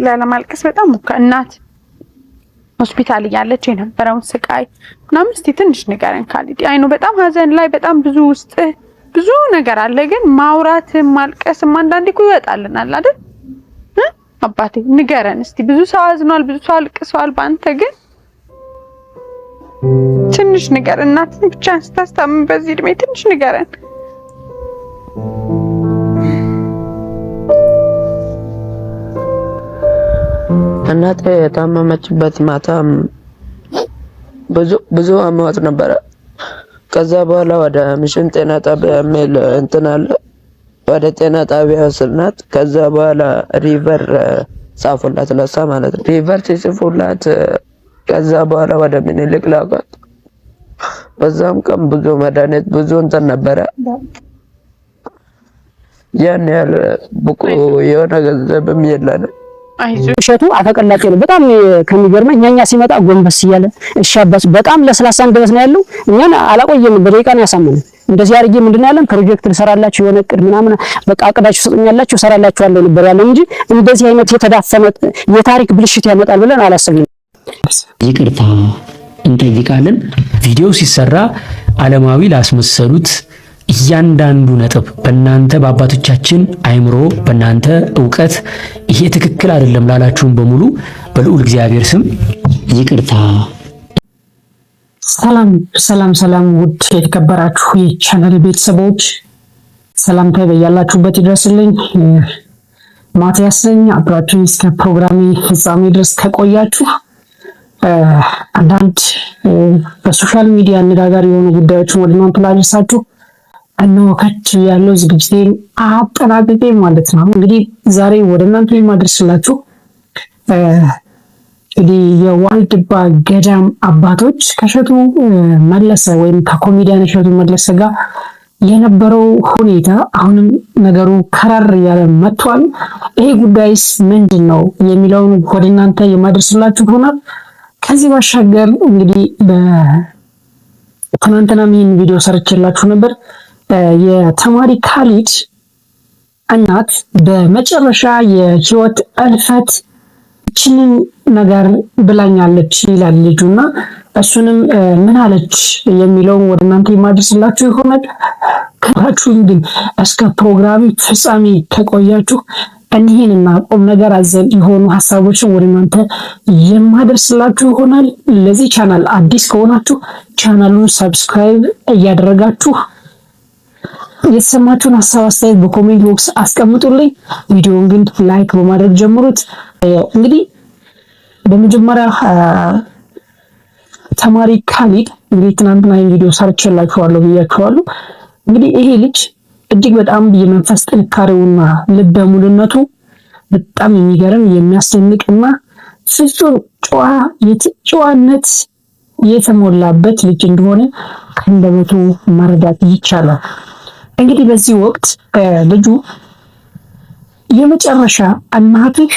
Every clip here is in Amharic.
ላለማልቀስ በጣም እናት ሆስፒታል እያለች የነበረውን ስቃይ ምናምን እስቲ ትንሽ ንገረን ካሊድ። አይኑ በጣም ሀዘን ላይ በጣም ብዙ ውስጥ ብዙ ነገር አለ፣ ግን ማውራትም ማልቀስም አንዳንዴ እኮ ይወጣልናል አይደል? አባቴ ንገረን እስቲ። ብዙ ሰው አዝኗል፣ ብዙ ሰው አልቅሷል። በአንተ ግን ትንሽ ንገረን። እናትን ብቻ ስታስታምም በዚህ እድሜ ትንሽ ንገረን። እናቴ የታመመችበት ማታ ብዙ ብዙ አሟት ነበረ። ከዛ በኋላ ወደ ምሽን ጤና ጣቢያ የሚል እንትን አለ። ወደ ጤና ጣቢያ ወሰድናት። ከዛ በኋላ refer ጻፉላት ለሷ ማለት ነው። refer ሲጽፉላት ከዛ በኋላ ወደ ምኒልክ ላኳት። በዛም ቀን ብዙ መድኃኒት ብዙ እንትን ነበረ። ያን ያህል ብቁ የሆነ ገንዘብም የለንም። እሸቱ አፈቀላጤ ነው። በጣም ከሚገርመኝ እኛ ሲመጣ ጎንበስ እያለ እሺ አባስ በጣም ለስላሳ አንደበት ነው ያለው። እኛን አላቆየም፣ በደቂቃ ነው ያሳመነን። እንደዚህ አድርጌ ምንድነው ያለን ፕሮጀክት ልሰራላችሁ የሆነ እቅድ ምናምን በቃ አቅዳችሁ ሰጡኛላችሁ እሰራላችኋለሁ ነበር ያለን እንጂ እንደዚህ አይነት የተዳፈነ የታሪክ ብልሽት ያመጣል ብለን አላሰብንም። ይቅርታ እንጠይቃለን። ቪዲዮ ሲሰራ ዓለማዊ ላስመሰሉት እያንዳንዱ ነጥብ በእናንተ በአባቶቻችን አይምሮ በእናንተ እውቀት ይሄ ትክክል አይደለም ላላችሁም በሙሉ በልዑል እግዚአብሔር ስም ይቅርታ። ሰላም ሰላም ሰላም! ውድ የተከበራችሁ የቻናል ቤተሰቦች ሰላምታ በያላችሁበት ይድረስልኝ። ማቲያስ ነኝ። አብራችሁኝ እስከ ፕሮግራሜ ፍጻሜ ድረስ ከቆያችሁ አንዳንድ በ social media አነጋጋሪ የሆኑ ጉዳዮችን ወደ እናንተ ላደርሳችሁ እነሆ ከች ያለው ዝግጅቴን አጠናቅቄ ማለት ነው። እንግዲህ ዛሬ ወደ እናንተ የማደርስላችሁ እንግዲህ የዋልድባ ገዳም አባቶች ከእሸቱ መለሰ ወይም ከኮሜዲያን እሸቱ መለሰ ጋር የነበረው ሁኔታ አሁንም ነገሩ ከረር እያለ መጥቷል። ይሄ ጉዳይስ ምንድን ነው የሚለውን ወደ እናንተ የማደርስላችሁ ይሆናል። ከዚህ ባሻገር እንግዲህ በትናንትናም ይህን ቪዲዮ ሰርቼላችሁ ነበር። የተማሪ ካሊድ እናት በመጨረሻ የህይወት እልፈት ይችንን ነገር ብላኛለች ይላል ልጁና እሱንም ምን አለች የሚለውን ወደ እናንተ የማደርስላችሁ ይሆናል። ከራችሁን ግን እስከ ፕሮግራም ፍጻሜ ከቆያችሁ እኒህንና ቁም ነገር አዘል የሆኑ ሀሳቦችን ወደ እናንተ የማደርስላችሁ ይሆናል። ለዚህ ቻናል አዲስ ከሆናችሁ ቻናሉን subscribe እያደረጋችሁ የተሰማችሁን ሀሳብ አስተያየት በ comment box አስቀምጡልኝ። ቪዲዮውን ግን like በማድረግ ጀምሩት። እንግዲህ በመጀመሪያ ተማሪ ካሊድ እንግዲህ ትናንትና ይህን ቪዲዮ ሰርቼላችኋለሁ ብያችኋለሁ። እንግዲህ ይሄ ልጅ እጅግ በጣም የመንፈስ ጥንካሬውና ልበ ሙሉነቱ በጣም የሚገርም የሚያስደንቅና ፍጹም ጨዋነት የተሞላበት ልጅ እንደሆነ ከአንደበቱ መረዳት ይቻላል። እንግዲህ በዚህ ወቅት ልጁ የመጨረሻ እናትህ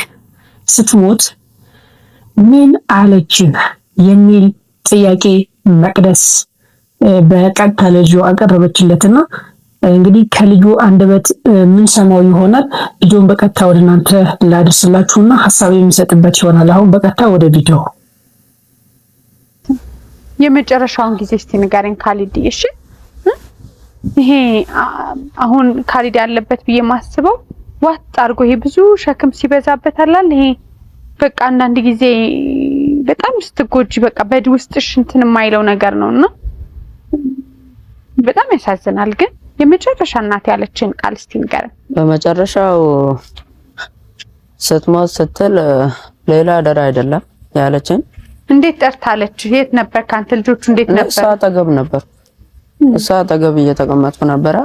ስትሞት ምን አለችህ የሚል ጥያቄ መቅደስ በቀጥታ ልጁ አቀረበችለትና እንግዲህ ከልጁ አንደበት የምንሰማው ይሆናል። ልጁን በቀጥታ ወደ እናንተ ላደርስላችሁና ሀሳብ የሚሰጥበት ይሆናል። አሁን በቀጥታ ወደ ቪዲዮ። የመጨረሻውን ጊዜ እስቲ ንገረን ካሊድ። እሺ ይሄ አሁን ካሊድ ያለበት ብዬ ማስበው ዋጥ አድርጎ ይሄ ብዙ ሸክም ሲበዛበት አላል ይሄ በቃ አንዳንድ ጊዜ በጣም ስትጎጂ በቃ በድ ውስጥሽ እንትን የማይለው ነገር ነውና በጣም ያሳዝናል። ግን የመጨረሻ እናት ያለችን ቃል እስቲ ንገረን። በመጨረሻው ስትሞት ስትል ሌላ አደራ አይደለም ያለችን። እንዴት ጠርታለች? የት ነበር ከአንተ ልጆቹ እንዴት ነበር? እሷ አጠገብ ነበር። እሷ አጠገብ እየተቀመጥኩ ነበረ።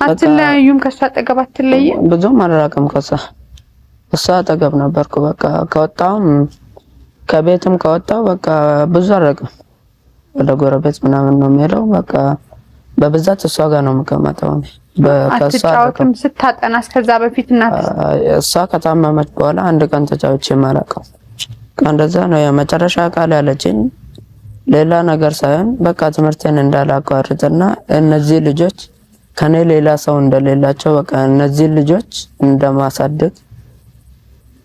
አትለያዩም? ከእሷ አጠገብ አትለይም? ብዙም አልራቅም ከእሷ እሷ አጠገብ ነበርኩ። በቃ ከወጣሁም ከቤትም ከወጣሁ በቃ ብዙ አልራቅም። ወደ ጎረቤት ምናምን ነው የሚሄደው። በቃ በብዛት እሷ ጋር ነው የምቀመጠው። አትጫወትም? ስታጠና እስከዛ በፊት እናት እሷ ከታመመች በኋላ አንድ ቀን ተጫውቼ አላውቅም። እንደዛ ነው የመጨረሻ ቃል ያለችኝ። ሌላ ነገር ሳይሆን በቃ ትምህርቴን እንዳላቋርጥና እነዚህ ልጆች ከኔ ሌላ ሰው እንደሌላቸው በቃ እነዚህ ልጆች እንደማሳድግ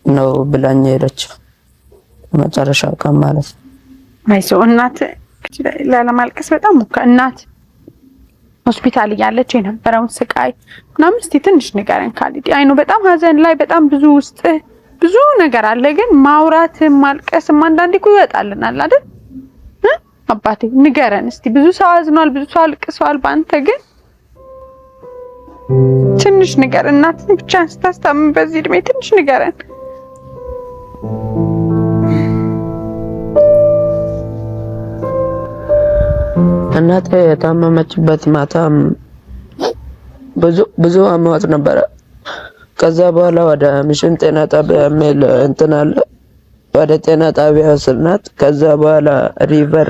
ነው ብላኝ ሄደችው። መጨረሻው ቀን ማለት ነው። አይዞህ እናት ላለማልቀስ በጣም እናት ሆስፒታል እያለች የነበረውን ስቃይ ምናምን እስቲ ትንሽ ንገረን ካሊድ። I know በጣም ሀዘን ላይ በጣም ብዙ ውስጥ ብዙ ነገር አለ፣ ግን ማውራትም ማልቀስም አንዳንዴ እኮ ይወጣልናል አይደል? አባቴ ንገረን እስቲ። ብዙ ሰው አዝኗል፣ ብዙ ሰው አልቅሷል። በአንተ ግን ትንሽ ንገረን። እናትን ብቻ ስታስታምም በዚህ እድሜ ትንሽ ንገረን። እናቴ የታመመችበት ማታ ብዙ ብዙ አሟት ነበረ። ከዛ በኋላ ወደ mission ጤና ጣቢያ የሚል እንትን አለ። ወደ ጤና ጣቢያ ወሰድናት። ከዛ በኋላ refer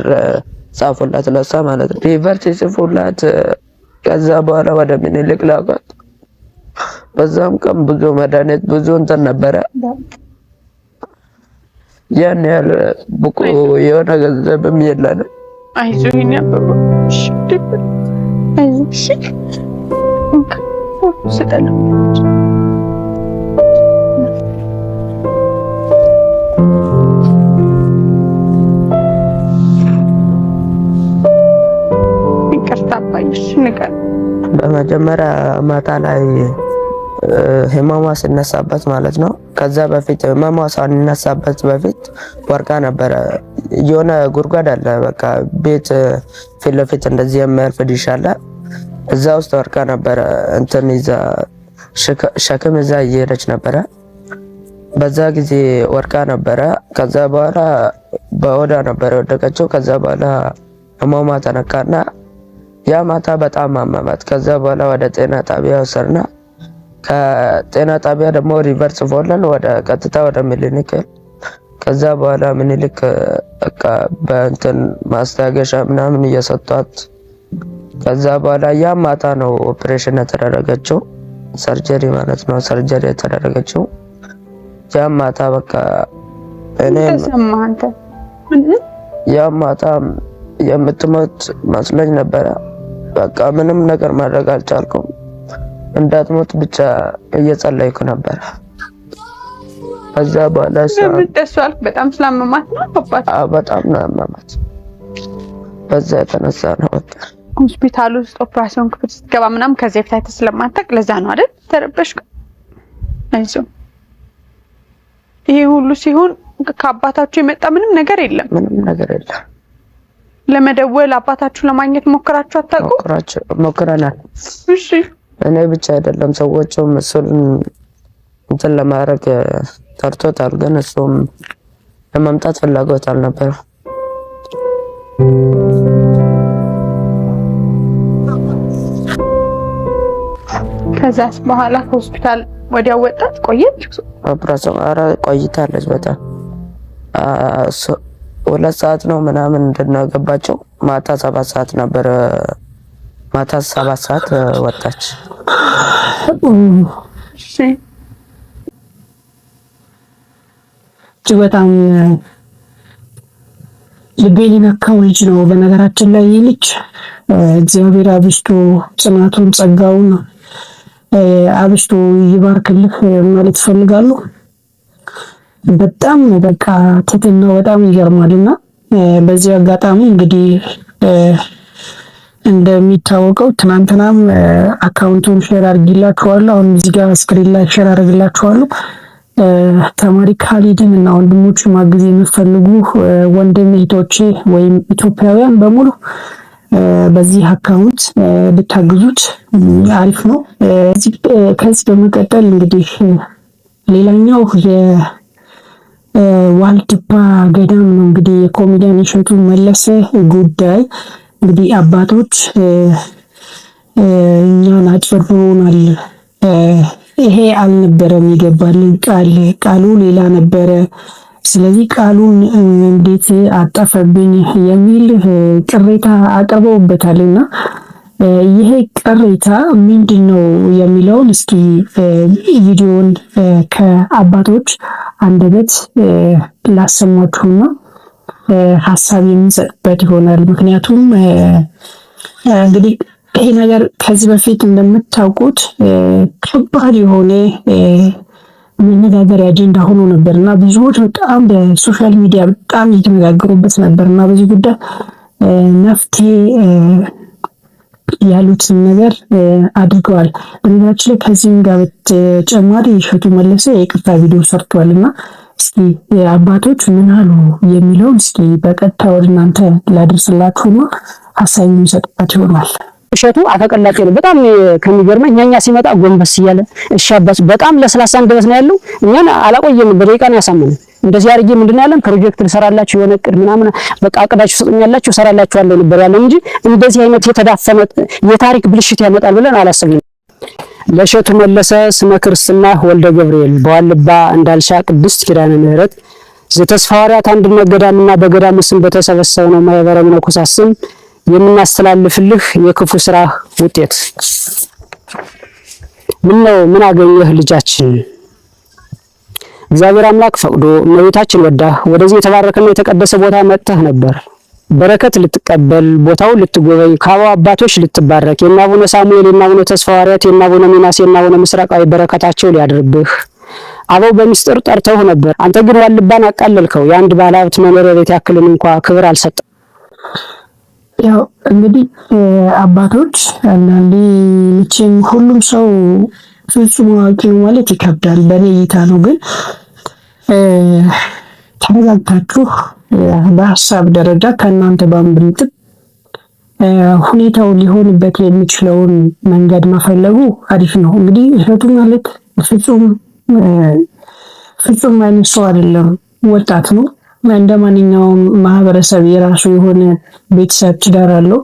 ጻፉላት ለሷ ማለት ነው። refer ሲጽፉላት ከዛ በኋላ ወደ ምኒልክ ላኳት። በዛም ቀን ብዙ መድኃኒት ብዙ እንትን ነበረ። ያን ያህል ብቁ የሆነ ገንዘብም የለንም። አይዞህ የኔ አበባ፣ እሺ አይዞህ፣ እሺ ስጠን። ይቅርታ አባዬ፣ እሺ ንገር። በመጀመሪያ ማታ ላይ ህመሟ ስነሳበት ማለት ነው። ከዛ በፊት ህመሟ ሳንነሳበት በፊት ወርቃ ነበረ። የሆነ ጉድጓድ አለ፣ በቃ ቤት ፊት ለፊት እንደዚህ የሚያልፍ ዲሽ አለ። እዛ ውስጥ ወርቃ ነበረ። እንትን ይዛ ሸክም ይዛ እየሄደች ነበረ። በዛ ጊዜ ወርቃ ነበረ። ከዛ በኋላ በወዳ ነበረ የወደቀችው። ከዛ በኋላ ህመሟ ተነካና ያ ማታ በጣም አመማት። ከዛ በኋላ ወደ ጤና ጣቢያ ወሰድና ከጤና ጣቢያ ደግሞ refer ጽፎልን ወደ ቀጥታ ወደ ምኒልክ። ከዛ በኋላ ምኒልክ በቃ በእንትን ማስታገሻ ምናምን እየሰጧት ከዛ በኋላ ያ ማታ ነው ኦፕሬሽን የተደረገችው፣ surgery ማለት ነው። surgery የተደረገችው ያ ማታ በቃ እኔ ያ ማታ የምትሞት መስሎኝ ነበረ። በቃ ምንም ነገር ማድረግ አልቻልኩም። እንዳትሞት ብቻ እየጸለይኩ ነበር። ከዛ በኋላ በጣም ስላመማት ነው አባት? አዎ በጣም ነው ያመማት። በዛ የተነሳ ነው በቃ ሆስፒታል ውስጥ ኦፕራሲዮን ክፍል ስትገባ ምናምን ከዚህ በፊት አይተህ ስለማታውቅ ለዛ ነው አይደል ተረበሽኩ። አይዞህ። ይሄ ሁሉ ሲሆን ከአባታችሁ የመጣ ምንም ነገር የለም። ምንም ነገር የለም። ለመደወል አባታችሁ ለማግኘት ሞክራችሁ አታውቁም? ሞክረናል። እሺ እኔ ብቻ አይደለም ሰዎቹም እሱን እንትን ለማድረግ ጠርቶታል፣ ግን እሱም ለመምጣት ፍላጎት አልነበረም። ከዛስ በኋላ ከሆስፒታል ወዲያው ወጣት ቆየች። ኦፕራሲዮን ኧረ ቆይታለች በጣም 2 ሰዓት ነው ምናምን እንድናገባቸው ማታ 7 ሰዓት ነበር። ማታ 7 ሰዓት ወጣች። እጅግ በጣም ልቤን የነካው ልጅ ነው። በነገራችን ላይ ይህ ልጅ እግዚአብሔር አብዝቶ ጽናቱን ጸጋውን አብዝቶ ይባርክልህ ማለት እፈልጋለሁ። በጣም በቃ ትህትናው በጣም ይገርማልና በዚህ አጋጣሚ እንግዲህ እንደሚታወቀው ትናንትናም account ኡን share አድርጊላችኋለሁ። አሁን እዚህ ጋር screen ላይ share አድርግላችኋለሁ። ተማሪ ካሊድን እና ወንድሞቹ ማገዝ የምትፈልጉ ወንድም እህቶቼ ወይም ኢትዮጵያውያን በሙሉ በዚህ account ብታግዙት አሪፍ ነው። ከዚህ በመቀጠል እንግዲህ ሌላኛው የዋልድባ ገዳም ነው። እንግዲህ የኮሜዲያን እሸቱ መለሰ ጉዳይ እንግዲህ አባቶች እኛን አጭበርብሮናል፣ ይሄ አልነበረም ይገባልን ቃል ቃሉ ሌላ ነበረ፣ ስለዚህ ቃሉን እንዴት አጠፈብኝ የሚል ቅሬታ አቅርበውበታል። እና ይሄ ቅሬታ ምንድን ነው የሚለውን እስኪ ቪዲዮውን ከአባቶች አንደበት ላሰማችሁና ሀሳብ የምንሰጥበት ይሆናል። ምክንያቱም እንግዲህ ይሄ ነገር ከዚህ በፊት እንደምታውቁት ከባድ የሆነ መነጋገሪያ አጀንዳ ሆኖ ነበር እና ብዙዎች በጣም በ social media በጣም እየተነጋገሩበት ነበር እና በዚህ ጉዳይ መፍትሄ ያሉትን ነገር አድርገዋል። በነገራችን ላይ ከዚህም ጋር በተጨማሪ እሸቱ መለሰ የይቅርታ ቪዲዮ ሰርቷል እና እስኪ አባቶች ምን አሉ የሚለውን እስኪ በቀጥታ ወደ እናንተ ላደርስላችሁና ሀሳብ የሚሰጡበት ይሆናል። እሸቱ አፈቀላጤ ነው። በጣም ከሚገርመኝ እኛ ሲመጣ ጎንበስ እያለ እሺ አባስ በጣም ለስላሳ አንደበት ነው ያለው። እኛን አላቆየንም፣ በደቂቃ ነው ያሳመነን። እንደዚህ አድርጌ ምንድነው ያለን ፕሮጀክት ልሰራላችሁ የሆነ እቅድ ምናምን በቃ አቅዳችሁ ትሰጡኛላችሁ እሰራላችኋለሁ ነበር ያለን እንጂ እንደዚህ አይነት የተዳፈነ የታሪክ ብልሽት ያመጣል ብለን አላሰብንም። ለእሸቱ መለሰ ስመ ክርስትና ወልደ ገብርኤል በዋልባ እንዳልሻ ቅድስት ኪዳነ ምህረት ዘተስፋ ሐዋርያት አንድነት ገዳምና በገዳሙ ስም በተሰበሰብነው ማህበረ መነኮሳት ስም የምናስተላልፍልህ የክፉ ስራ ውጤት ምነው ምን አገኘህ ልጃችን? እግዚአብሔር አምላክ ፈቅዶ እመቤታችን ወዳህ ወደዚህ የተባረከና የተቀደሰ ቦታ መጥተህ ነበር። በረከት ልትቀበል ቦታውን ልትጎበኝ ከአበው አባቶች ልትባረክ የእነ አቡነ ሳሙኤል የእነ አቡነ ተስፋ ሐዋርያት የእነ አቡነ ሚናስ የእነ አቡነ ምስራቃዊ በረከታቸው ሊያድርብህ አበው በሚስጥር ጠርተውህ ነበር። አንተ ግን ዋልባን አቃለልከው። የአንድ ባለ ሀብት መኖሪያ ቤት ያክልን እንኳ ክብር አልሰጠ። ያው እንግዲህ አባቶች አንዳንዴ መቼም ሁሉም ሰው ፍጹም አዋቂ ነው ማለት ይከብዳል። በእኔ እይታ ነው። ግን ተረጋግታችሁ በሀሳብ ደረጃ ከእናንተ ባንብልጥም ሁኔታው ሊሆንበት የሚችለውን መንገድ መፈለጉ አሪፍ ነው። እንግዲህ እሸቱ ማለት ፍጹም ፍጹም አይነት ሰው አይደለም፣ ወጣት ነው። እንደ ማንኛውም ማህበረሰብ የራሱ የሆነ ቤተሰብ፣ ትዳር አለው።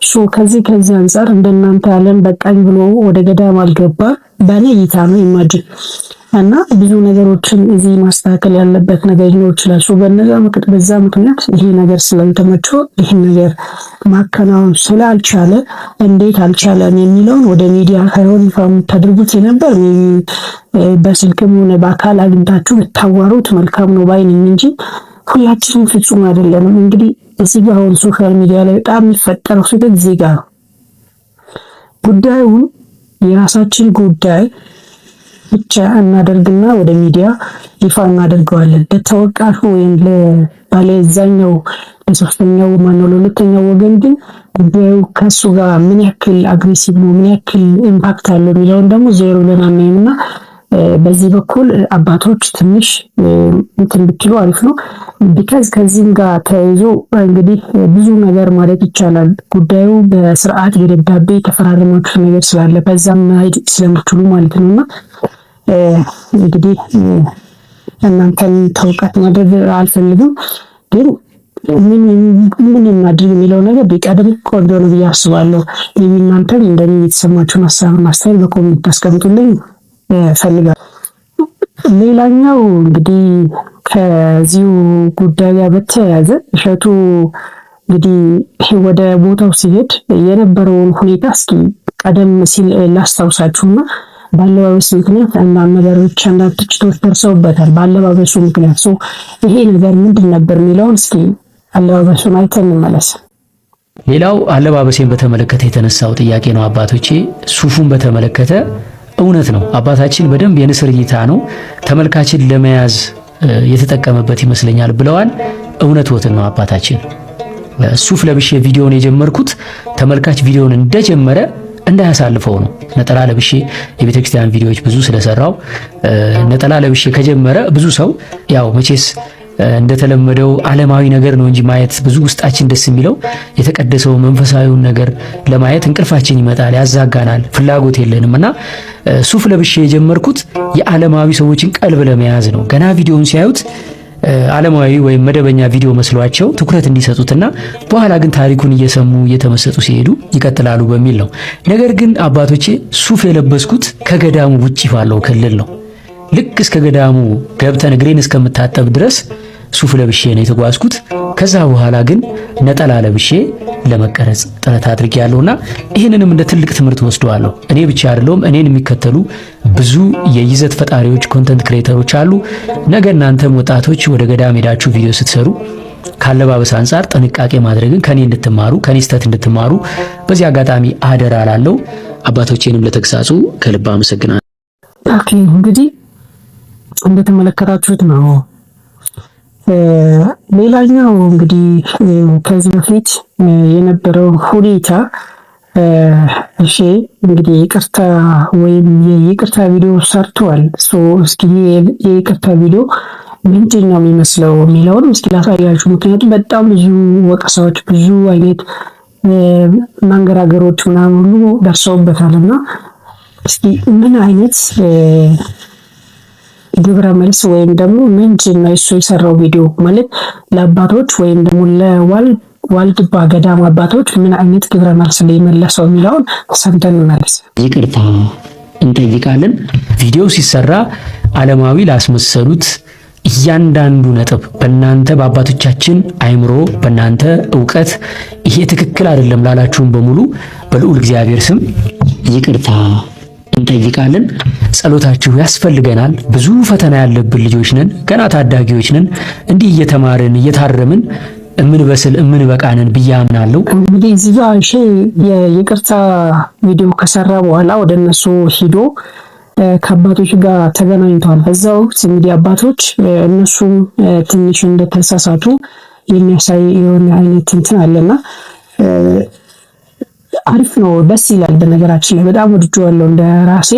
So ከዚህ አንጻር እንደናንተ ዓለም በቃኝ ብሎ ወደ ገዳም አልገባ። በእኔ እይታ ነው imagine እና ብዙ ነገሮችን እዚህ ማስተካከል ያለበት ነገር ሊኖር ይችላል። So በዛ ምክንያት ይሄ ነገር ስላልተመቸው ይህን ነገር ማከናወን ስላልቻለ እንዴት አልቻለም የሚለውን ወደ ሚዲያ ሳይሆን ይፋ የምታደርጉት የነበር በስልክም ሆነ በአካል አግኝታችሁ ብታዋሩት መልካም ነው ባይ ነኝ እንጂ ሁላችንም ፍጹም አይደለንም። እንግዲህ እዚህ ጋር አሁን social media ላይ በጣም የሚፈጠረው ስህተት እዚህ ጋር ነው። ጉዳዩን የራሳችን ጉዳይ ብቻ እናደርግና ወደ ሚዲያ ይፋ እናደርገዋለን። ለተወቃሹ ወይም ለባለዛኛው ለሶስተኛው ማነው ለሁለተኛው ወገን ግን ጉዳዩ ከሱ ጋር ምን ያክል aggressive ነው፣ ምን ያክል impact አለው የሚለውን ደግሞ ዞር ብለን አናይም እና በዚህ በኩል አባቶች ትንሽ እንትን ብትሉ አሪፍ ነው። Because ከዚህም ጋር ተያይዞ እንግዲህ ብዙ ነገር ማለት ይቻላል። ጉዳዩ በስርዓት በደብዳቤ የተፈራረማችሁት ነገር ስላለ በዛም መሄድ ስለምትችሉ ማለት ነው እና እንግዲህ እናንተን ተውቀት ማድረግ አልፈልግም፣ ግን ምን ምን እናድርግ የሚለው ነገር ቢቀድም ቆንጆ ነው ብዬ አስባለሁ። እናንተም እንደኔ የተሰማችሁን ሀሳብና አስተያየት በ comment ታስቀምጡልኝ እፈልጋለሁ። ሌላኛው እንግዲህ ከዚሁ ጉዳይ ጋር በተያያዘ እሸቱ እንግዲህ ወደ ቦታው ሲሄድ የነበረውን ሁኔታ እስኪ ቀደም ሲል ላስታውሳችሁና በአለባበስ ምክንያት አንዳንድ ነገሮች አንዳንድ ትችቶች ደርሰውበታል። በአለባበሱ ምክንያት so ይሄ ነገር ምንድን ነበር የሚለውን እስኪ አለባበሱን አይተን እንመለስ። ሌላው አለባበሴን በተመለከተ የተነሳው ጥያቄ ነው። አባቶቼ ሱፉን በተመለከተ እውነት ነው። አባታችን በደንብ የንስር እይታ ነው ተመልካችን ለመያዝ የተጠቀመበት ይመስለኛል ብለዋል። እውነት ወትን ነው አባታችን። ሱፍ ለብሼ ቪዲዮን የጀመርኩት ተመልካች ቪዲዮን እንደጀመረ እንዳያሳልፈው ነው። ነጠላ ለብሼ የቤተ ክርስቲያን ቪዲዮዎች ብዙ ስለሰራው ነጠላ ለብሼ ከጀመረ ብዙ ሰው ያው መቼስ እንደተለመደው ዓለማዊ ነገር ነው እንጂ ማየት ብዙ ውስጣችን ደስ የሚለው የተቀደሰው መንፈሳዊውን ነገር ለማየት እንቅልፋችን ይመጣል፣ ያዛጋናል፣ ፍላጎት የለንም እና ሱፍ ለብሼ የጀመርኩት የዓለማዊ ሰዎችን ቀልብ ለመያዝ ነው። ገና ቪዲዮውን ሲያዩት ዓለማዊ ወይም መደበኛ ቪዲዮ መስሏቸው ትኩረት እንዲሰጡትና በኋላ ግን ታሪኩን እየሰሙ እየተመሰጡ ሲሄዱ ይቀጥላሉ በሚል ነው። ነገር ግን አባቶቼ ሱፍ የለበስኩት ከገዳሙ ውጭ ባለው ክልል ነው። ልክ እስከ ገዳሙ ገብተን እግሬን እስከምታጠብ ድረስ ሱፍ ለብሼ ነው የተጓዝኩት። ከዛ በኋላ ግን ነጠላ ለብሼ ለመቀረጽ ጥረት አድርጌያለሁና ይህንንም እንደ ትልቅ ትምህርት ወስደዋለሁ። እኔ ብቻ አይደለሁም፣ እኔን የሚከተሉ ብዙ የይዘት ፈጣሪዎች content creator ኦች አሉ። ነገ እናንተም ወጣቶች ወደ ገዳም ሄዳችሁ ቪዲዮ ስትሰሩ ካለባበስ አንጻር ጥንቃቄ ማድረግን ከኔ እንድትማሩ ከኔ ስህተት እንድትማሩ በዚህ አጋጣሚ አደራ እላለሁ። አባቶቼንም ለተግሳጹ ከልብ አመሰግናለሁ። Okay እንግዲህ እንደተመለከታችሁት ነው። ሌላኛው እንግዲህ ከዚህ በፊት የነበረው ሁኔታ እሺ እንግዲህ ይቅርታ ወይም የይቅርታ ቪዲዮ ሰርተዋል። እስኪ የይቅርታ ቪዲዮ ምንድን ነው የሚመስለው የሚለውን እስኪ ላሳያችሁ። ምክንያቱም በጣም ብዙ ወቀሳዎች፣ ብዙ አይነት ማንገራገሮች ምናምን ሁሉ ደርሰውበታል እና እስኪ ምን አይነት ግብረ መልስ ወይም ደግሞ ምንድን ነው እሱ የሰራው ቪዲዮ ማለት ለአባቶች ወይም ደግሞ ለዋልድባ ገዳም አባቶች ምን አይነት ግብረ መልስ የመለሰው የሚለውን ሰምተን እንመለስ። ይቅርታ እንጠይቃለን። ቪዲዮ ሲሰራ ዓለማዊ ላስመሰሉት እያንዳንዱ ነጥብ በእናንተ በአባቶቻችን አይምሮ በእናንተ እውቀት ይሄ ትክክል አይደለም ላላችሁም በሙሉ በልዑል እግዚአብሔር ስም ይቅርታ እንጠይቃለን። ጸሎታችሁ ያስፈልገናል። ብዙ ፈተና ያለብን ልጆች ነን፣ ገና ታዳጊዎች ነን። እንዲህ እየተማርን እየታረምን እምንበስል እምንበቃንን ብዬ አምናለሁ። እንግዲህ እዚህ ጋር እሺ የይቅርታ ቪዲዮ ከሰራ በኋላ ወደ እነሱ ሂዶ ከአባቶች ጋር ተገናኝተዋል። በዛ ወቅት እንግዲህ አባቶች እነሱም ትንሽ እንደተሳሳቱ የሚያሳይ የሆነ አይነት እንትን አለና አሪፍ ነው፣ ደስ ይላል። በነገራችን ላይ በጣም ወድጄዋለሁ፣ እንደ ራሴ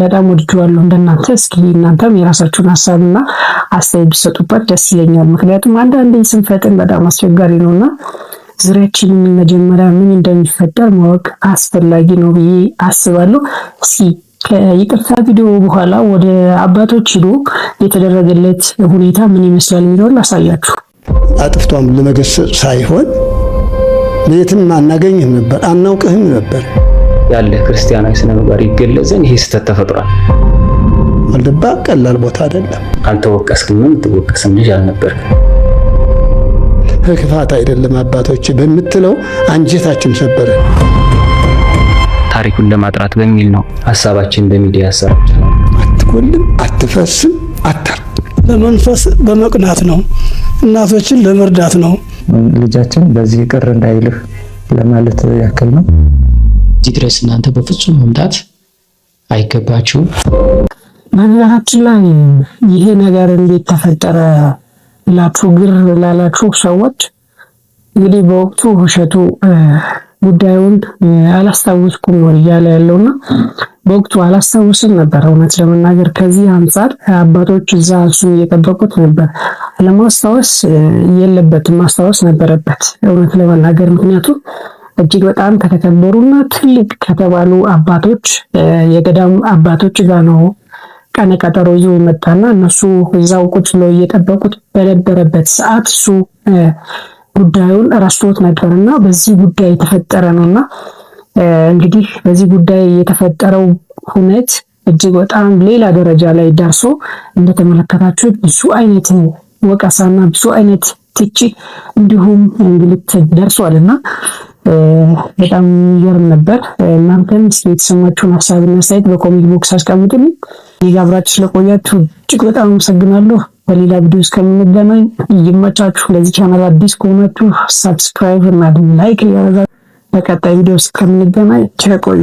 በጣም ወድጄዋለሁ። እንደናንተ እስኪ እናንተም የራሳችሁን ሀሳብና አስተያየት ብትሰጡበት ደስ ይለኛል። ምክንያቱም አንዳንዴ ስንፈጥን በጣም አስቸጋሪ ነውና ዙሪያችንን መጀመሪያ ምን እንደሚፈጠር ማወቅ አስፈላጊ ነው ብዬ አስባለሁ። እስኪ ከይቅርታ ቪዲዮ በኋላ ወደ አባቶች ሂዶ የተደረገለት ሁኔታ ምን ይመስላል የሚለውን ላሳያችሁ። አጥፍቷም ለመገሰጽ ሳይሆን የትም አናገኝህም ነበር፣ አናውቅህም ነበር። ያለ ክርስቲያናዊ ስነ ምግባር ይገለጽ ዘንድ ይሄ ስህተት ተፈጥሯል። ዋልድባ ቀላል ቦታ አይደለም። አልተወቀስክም፣ የምትወቀስም ልጅ አልነበርክም። ክፋት አይደለም አባቶች በምትለው አንጀታችን ሰበረ። ታሪኩን ለማጥራት በሚል ነው ሀሳባችን በሚዲያ ያሰራጨ ነው። አትጎልም፣ አትፈስም፣ አታር ለመንፈስ በመቅናት ነው። እናቶችን ለመርዳት ነው። ልጃችን በዚህ ቅር እንዳይልህ ለማለት ያክል ነው። እዚህ ድረስ እናንተ በፍጹም መምጣት አይገባችሁም። በነገራችን ላይ ይሄ ነገር እንዴት ተፈጠረ ላችሁ ግር ላላችሁ ሰዎች እንግዲህ በወቅቱ እሸቱ ጉዳዩን አላስታወስኩም ነው እያለ ያለውና በወቅቱ አላስታውስም ነበር። እውነት ለመናገር ከዚህ አንጻር አባቶች እዛ እሱን እየጠበቁት ነበር። ለማስታወስ የለበትም ማስታወስ ነበረበት እውነት ለመናገር ምክንያቱም እጅግ በጣም ከተከበሩና ትልቅ ከተባሉ አባቶች የገዳም አባቶች ጋር ነው ቀነ ቀጠሮ ይዞ የመጣና እነሱ እዛው ቁጭ ብለው እየጠበቁት በነበረበት ሰዓት እሱ ጉዳዩን ረስቶት ነበርና በዚህ ጉዳይ የተፈጠረ ነውና እንግዲህ በዚህ ጉዳይ የተፈጠረው ሁነት እጅግ በጣም ሌላ ደረጃ ላይ ደርሶ እንደተመለከታችሁት ብዙ አይነት ወቀሳና ብዙ አይነት ትችት እንዲሁም እንግልት ደርሷልና በጣም የሚገርም ነበር። እናንተም እስኪ የተሰማችሁን ሀሳብና አስተያየት በ comment box አስቀምጡልኝ። አብራችሁ ስለቆያችሁ እጅግ በጣም አመሰግናለሁ። በሌላ ቪዲዮ እስከምንገናኝ ይመቻችሁ። ለዚህ ቻናል አዲስ ከሆናችሁ subscribe እና like እያደረጋችሁ በቀጣይ ቪዲዮ እስከምንገናኝ ቸር ቆዩ።